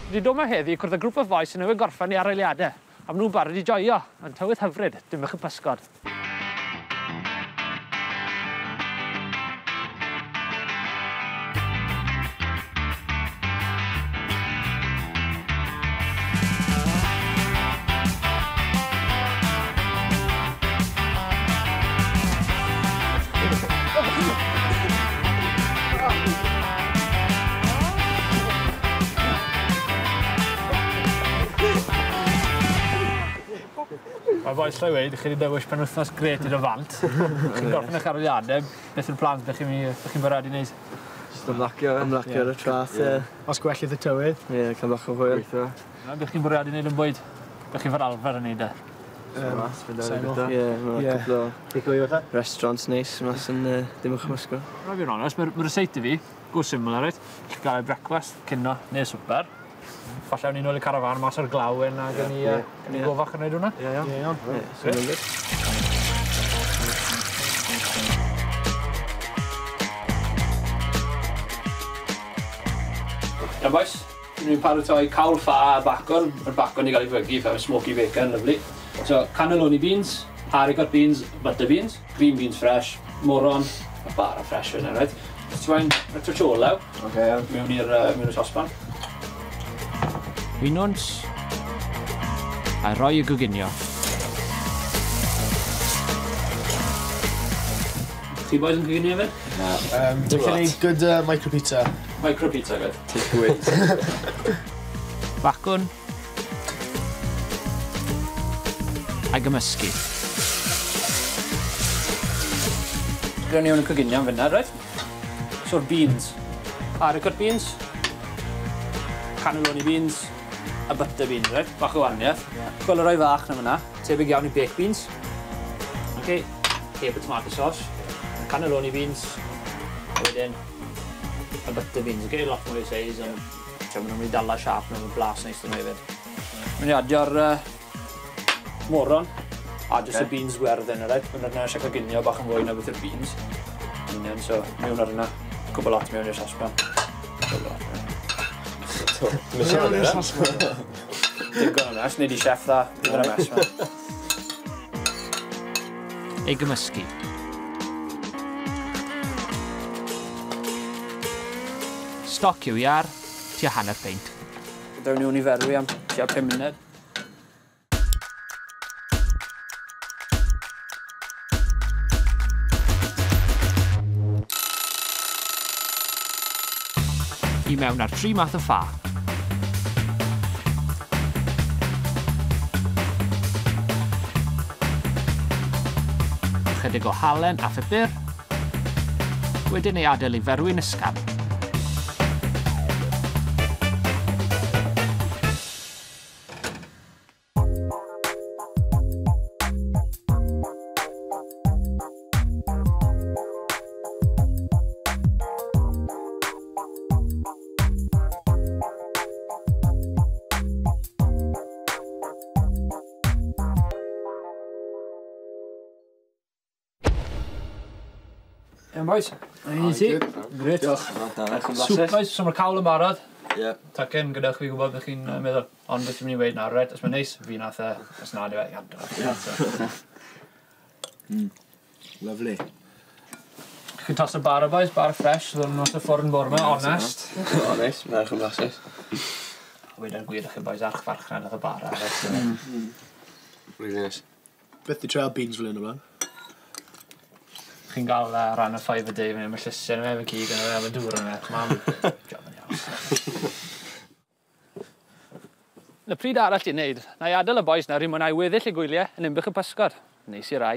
Wedi dod 'ma heddi i cwrdd â grŵp o fois sy'n newydd gorffen 'u arholiade, a ma' nw'n barod i joio, yn tywydd hyfryd, Dinbych y Pysgod. Wel bois, llai weud, chi 'di dewis penwythnos grêt i do fant. Chi'n gorffen eich arholiade, beth yw'r plans, beth chi'n beth chi'n bwriadu neud? Jyst ymlacio. Ymlacio ar y trath, ie. Os gwell fydd y tywydd. Ie, cael bach o hwyl. Gweithio. Beth chi'n bwriadu neud yn bwyd? Beth chi'n fel arfer yn neud e? Mas, fynd ar y bwyta. Ie, ma' Ie. cwpl o Take away fatha? restaurants neis mas yn Dinbych y Pysgod. Rhaid fi'n onest, mae'r ma receipt i fi, go syml, reit? Chi'n gael brecwast, cinio, neu swper. Falle awn ni nôl i carafan mas o'r glaw yn a gawn ni, gawn ni gofach yn neud hwnna. Ie, iawn. Ie, iawn. Ie, swnio'n good. Iawn boys, ni'n paratoi cawl ffa a bacon. Mae'r bacon i gael ei fygu, fel smoky bacon, lovely. So, cannelloni beans, haricot beans, butter beans, green beans fresh, moron, a bara fresh yna, right? Ti'n moyn y touch o olew Oce, iawn. mewn i'r mewn i'r sosban. Winwns, a roi y goginio. Chi boys yn coginio hefyd? Dwi'n cael good micro pizza. Micro pizza, good. Take away. Bacwn. A gymysgu. Gwnewn ni hwn yn coginio am funud, reit? So'r beans. Haricot beans, cannelloni beans, a butter beans, reit? Bach o wahaniaeth. Yeah. Gweld y rhai fach na fyna, tebyg iawn i baked beans. Okay, heb y tomato sauce. Cannelloni beans, a wedyn y butter beans, okay? Lot mwy o seis, ond yeah. Maen nhw'n mynd i dala siâp, nhw'n blas neis dyn nhw hefyd. Mynd i adio'r moron, a jyst y beans werdd yn, reit? Mae'n rhaid eisiau coginio bach yn fwy na beth yw'r beans. Union, so mewn ar yna. Cwbl lot mewn i'r sosban. Cwbl lot mewn. Mewn i'r sosban. Digon o mess, neud i chef dda, digon o mess ma. Ei gymysgu. Stoc yw iar, tua hanner peint. Dewn ni hwn i ferwi am tua 5 munud. I mewn ar 3 math o ffa. Ychydig o halen a phupur. Wedyn ei adael i ferwi'n ysgafn. Iawn boys, i ti. Grêt. Diolch. Soup boys, so mae'r cawl yn barod. Ie. Tuck in, gadewch fi gwybod beth chi'n meddwl. Ond beth fi'n mynd i weud nawr, reit, os mae'n neis, fi nath e, os na, di fe, iawn. Lovely. Chi'n tosto bara boys, bara fresh, ddod nhw'n y ffwrn bore yma, honest. O, neis, mae'n edrych yn blasus. Weud ar gwir chi boys, archfarchnad nath y bara. Reit, Really nice. Beth di trial beans fel un o blaen? Chi'n gael rhan o 5 a day, mae llysiau yna, efo cig yna, efo dŵr yna. Mam, job yn iawn. Na pryd arall i'n neud, na i adael y boys na rhywun mwynhau weddill y gwyliau yn Ninbych y Pysgod. Neis i rai,